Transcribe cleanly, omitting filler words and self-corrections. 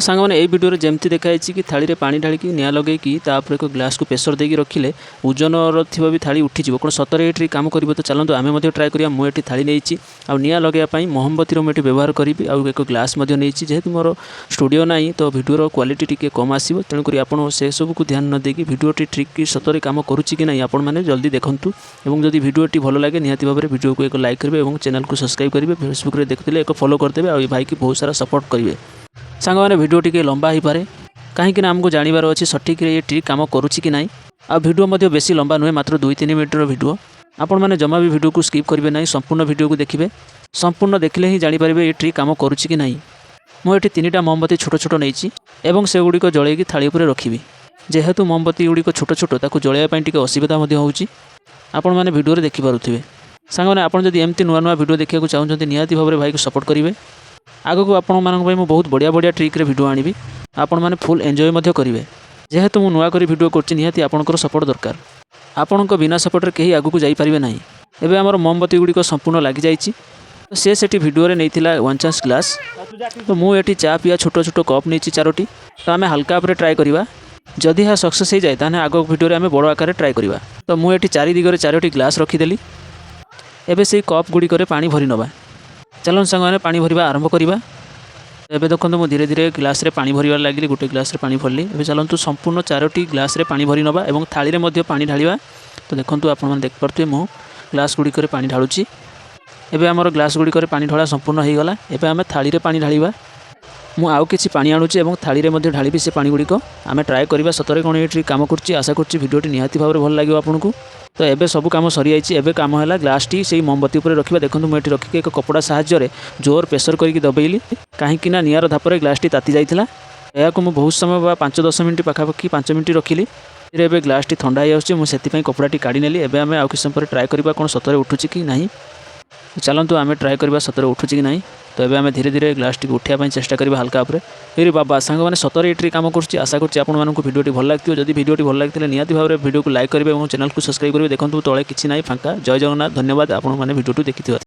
ସାଙ୍ଗମାନେ, ଏଇ ଭିଡ଼ିଓରେ ଯେମିତି ଦେଖାଯାଇଛି କି ଥାଳିରେ ପାଣି ଢାଳିକି, ନିଆଁ ଲଗେଇକି, ତାପରେ ଏକ ଗ୍ଲାସ୍କୁ ପ୍ରେସର ଦେଇକି ରଖିଲେ ଓଜନର ଥିବା ବି ଥାଳି ଉଠିଯିବ। କ'ଣ ସତରେ ଏଠି କାମ କରିବ? ତ ଚାଲନ୍ତୁ, ଆମେ ମଧ୍ୟ ଟ୍ରାଏ କରିବା। ମୁଁ ଏଠି ଥାଳି ନେଇଛି ଆଉ ନିଆଁ ଲଗାଇବା ପାଇଁ ମହମବତୀର ମୁଁ ଏଠି ବ୍ୟବହାର କରିବି ଆଉ ଏକ ଗ୍ଲାସ୍ ମଧ୍ୟ ନେଇଛି। ଯେହେତୁ ମୋର ଷ୍ଟୁଡ଼ିଓ ନାହିଁ, ତ ଭିଡ଼ିଓର କ୍ୱାଲିଟି ଟିକେ କମ୍ ଆସିବ। ତେଣୁକରି ଆପଣ ସେସବୁକୁ ଧ୍ୟାନ ନ ଦେଇକି ଭିଡ଼ିଓଟି ଟ୍ରିକ୍ ସତରେ କାମ କରୁଛି କି ନାହିଁ, ଆପଣମାନେ ଜଲ୍ଦି ଦେଖନ୍ତୁ। ଏବଂ ଯଦି ଭିଡ଼ିଓଟି ଭଲ ଲାଗେ, ନିହାତି ଭାବରେ ଭିଡ଼ିଓକୁ ଏକ ଲାଇକ୍ କରିବେ ଏବଂ ଚ୍ୟାନେଲକୁ ସବସ୍କ୍ରାଇବ୍ କରିବେ। ଫେସବୁକ୍ରେ ଦେଖୁଥିଲେ ଏକ ଫଲୋ କରିଦେବେ ଆଉ ଏ ଭାଇକି ବହୁତ ସାରା ସପୋର୍ଟ କରିବେ। ସାଙ୍ଗମାନେ, ଭିଡ଼ିଓ ଟିକେ ଲମ୍ବା ହେଇପାରେ, କାହିଁକି ନା ଆମକୁ ଜାଣିବାର ଅଛି ସଠିକ୍ରେ ଏ ଟ୍ରିକ୍ କାମ କରୁଛି କି ନାହିଁ। ଆଉ ଭିଡ଼ିଓ ମଧ୍ୟ ବେଶୀ ଲମ୍ବା ନୁହେଁ, ମାତ୍ର 2-3 ମିନିଟ୍ର ଭିଡ଼ିଓ। ଆପଣମାନେ ଜମା ବି ଭିଡ଼ିଓକୁ ସ୍କିପ୍ କରିବେ ନାହିଁ, ସମ୍ପୂର୍ଣ୍ଣ ଭିଡ଼ିଓକୁ ଦେଖିବେ। ସମ୍ପୂର୍ଣ୍ଣ ଦେଖିଲେ ହିଁ ଜାଣିପାରିବେ ଏ ଟ୍ରିକ୍ କାମ କରୁଛି କି ନାହିଁ। ମୁଁ ଏଠି ତିନିଟା ମହମବତୀ ଛୋଟ ଛୋଟ ନେଇଛି ଏବଂ ସେଗୁଡ଼ିକ ଜଳେଇକି ଥାଳି ଉପରେ ରଖିବି। ଯେହେତୁ ମହମବତୀ ଗୁଡ଼ିକ ଛୋଟ ଛୋଟ, ତାକୁ ଜଳେଇବା ପାଇଁ ଟିକେ ଅସୁବିଧା ମଧ୍ୟ ହେଉଛି। ଆପଣମାନେ ଭିଡ଼ିଓରେ ଦେଖିପାରୁଥିବେ। ସାଙ୍ଗମାନେ, ଆପଣ ଯଦି ଏମିତି ନୂଆ ନୂଆ ଭିଡ଼ିଓ ଦେଖିବାକୁ ଚାହୁଁଛନ୍ତି, ନିହାତି ଭାବରେ ଭାଇକୁ ସପୋର୍ଟ କରିବେ। ଆଗକୁ ଆପଣମାନଙ୍କ ପାଇଁ ମୁଁ ବହୁତ ବଢ଼ିଆ ବଢ଼ିଆ ଟ୍ରିକ୍ରେ ଭିଡ଼ିଓ ଆଣିବି। ଆପଣମାନେ ଫୁଲ୍ ଏନ୍ଜୟ ମଧ୍ୟ କରିବେ। ଯେହେତୁ ମୁଁ ନୂଆ କରି ଭିଡ଼ିଓ କରୁଛି, ନିହାତି ଆପଣଙ୍କର ସପୋର୍ଟ ଦରକାର। ଆପଣଙ୍କ ବିନା ସପୋର୍ଟରେ କେହି ଆଗକୁ ଯାଇପାରିବେ ନାହିଁ। ଏବେ ଆମର ମହମବତୀ ଗୁଡ଼ିକ ସମ୍ପୂର୍ଣ୍ଣ ଲାଗିଯାଇଛି। ତ ସେ ସେଠି ଭିଡ଼ିଓରେ ନେଇଥିଲା ୱାନ୍ ଚାନ୍ସ ଗ୍ଲାସ୍, ତ ମୁଁ ଏଠି ଚା ପିଆ ଛୋଟ ଛୋଟ କପ୍ ନେଇଛି ଚାରୋଟି। ତ ଆମେ ହାଲକା ଉପରେ ଟ୍ରାଏ କରିବା। ଯଦି ଏହା ସକ୍ସେସ୍ ହେଇଯାଏ, ତାହେଲେ ଆଗ ଭିଡ଼ିଓରେ ଆମେ ବଡ଼ ଆକାରରେ ଟ୍ରାଏ କରିବା। ତ ମୁଁ ଏଠି ଚାରି ଦିଗରେ ଚାରୋଟି ଗ୍ଲାସ୍ ରଖିଦେଲି। ଏବେ ସେଇ କପ୍ ଗୁଡ଼ିକରେ ପାଣି ଭରି ନେବା। ଚାଲନ୍ତୁ ସାଙ୍ଗମାନେ, ପାଣି ଭରିବା ଆରମ୍ଭ କରିବା। ଏବେ ଦେଖନ୍ତୁ, ମୁଁ ଧୀରେ ଧୀରେ ଗ୍ଲାସ୍ରେ ପାଣି ଭରିବାରେ ଲାଗିଲି। ଗୋଟେ ଗ୍ଲାସ୍ରେ ପାଣି ଭରିଲି। ଏବେ ଚାଲନ୍ତୁ, ସମ୍ପୂର୍ଣ୍ଣ ଚାରୋଟି ଗ୍ଲାସ୍ରେ ପାଣି ଭରି ନେବା ଏବଂ ଥାଳିରେ ମଧ୍ୟ ପାଣି ଢାଳିବା। ତ ଦେଖନ୍ତୁ, ଆପଣମାନେ ଦେଖିପାରୁଥିବେ, ମୁଁ ଗ୍ଲାସ୍ ଗୁଡ଼ିକରେ ପାଣି ଢାଳୁଛି। ଏବେ ଆମର ଗ୍ଲାସ୍ ଗୁଡ଼ିକରେ ପାଣି ଢଳା ସମ୍ପୂର୍ଣ୍ଣ ହୋଇଗଲା। ଏବେ ଆମେ ଥାଳିରେ ପାଣି ଢାଳିବା। ମୁଁ ଆଉ କିଛି ପାଣି ଆଣୁଛି ଏବଂ ଥାଳିରେ ମଧ୍ୟ ଢାଳିବି ସେ ପାଣି ଗୁଡ଼ିକ। ଆମେ ଟ୍ରାଏ କରିବା ସତରେ କ'ଣ ଏଠି କାମ କରୁଛି। ଆଶା କରୁଛି ଭିଡ଼ିଓଟି ନିହାତି ଭାବରେ ଭଲ ଲାଗିବ ଆପଣଙ୍କୁ। ତ ଏବେ ସବୁ କାମ ସରିଯାଇଛି। ଏବେ କାମ ହେଲା ଗ୍ଲାସ୍ଟି ସେଇ ମହମବତୀ ଉପରେ ରଖିବା। ଦେଖନ୍ତୁ, ମୁଁ ଏଠି ରଖିକି ଏକ କପଡ଼ା ସାହାଯ୍ୟରେ ଜୋର ପ୍ରେସର କରିକି ଦବେଇଲି, କାହିଁକି ନା ନିଆଁର ଧାପରେ ଗ୍ଲାସ୍ଟି ତାତି ଯାଇଥିଲା। ଏହାକୁ ମୁଁ ବହୁତ ସମୟ ବା 5-10 ମିନିଟ୍, ପାଖାପାଖି 5 ମିନିଟ୍ ରଖିଲି। ଧୀରେ ଏବେ ଗ୍ଲାସ୍ଟି ଥଣ୍ଡା ହେଇଆସୁଛି। ମୁଁ ସେଥିପାଇଁ କପଡ଼ାଟି କାଢ଼ି ନେଲି। ଏବେ ଆମେ ଆଉ କିଛି ସମୟ ପରେ ଟ୍ରାଏ କରିବା କ'ଣ ସତରେ ଉଠୁଛି କି ନାହିଁ। ଚାଲନ୍ତୁ, ଆମେ ଟ୍ରାଏ କରିବା ସତରେ ଉଠୁଛି କି ନାହିଁ। ତ ଏବେ ଆମେ ଧୀରେ ଧୀରେ ଗ୍ଲାସ୍ଟିକୁ ଉଠାଇବା ପାଇଁ ଚେଷ୍ଟା କରିବା ହାଲକା ଉପରେ। ଏରେ ବାବା ସାଙ୍ଗମାନେ, ସତରେ ଏଠି କାମ କରୁଛି। ଆଶା କରୁଛି ଆପଣମାନଙ୍କୁ ଭିଡ଼ିଓଟି ଭଲ ଲାଗିଥିବ। ଯଦି ଭିଡ଼ିଓଟି ଭଲ ଲାଗିଥିଲେ, ନିହାତି ଭାବରେ ଭିଡ଼ିଓକୁ ଲାଇକ୍ କରିବେ ଏବଂ ଚ୍ୟାନେଲକୁ ସବସ୍କ୍ରାଇବ୍ କରିବେ। ଦେଖନ୍ତୁ, ତଳେ କିଛି ନାହିଁ, ଫାଙ୍କା। ଜୟ ଜଗନ୍ନାଥ, ଧନ୍ୟବାଦ ଆପଣମାନେ ଭିଡ଼ିଓଟି ଦେଖିଥିବାରୁ।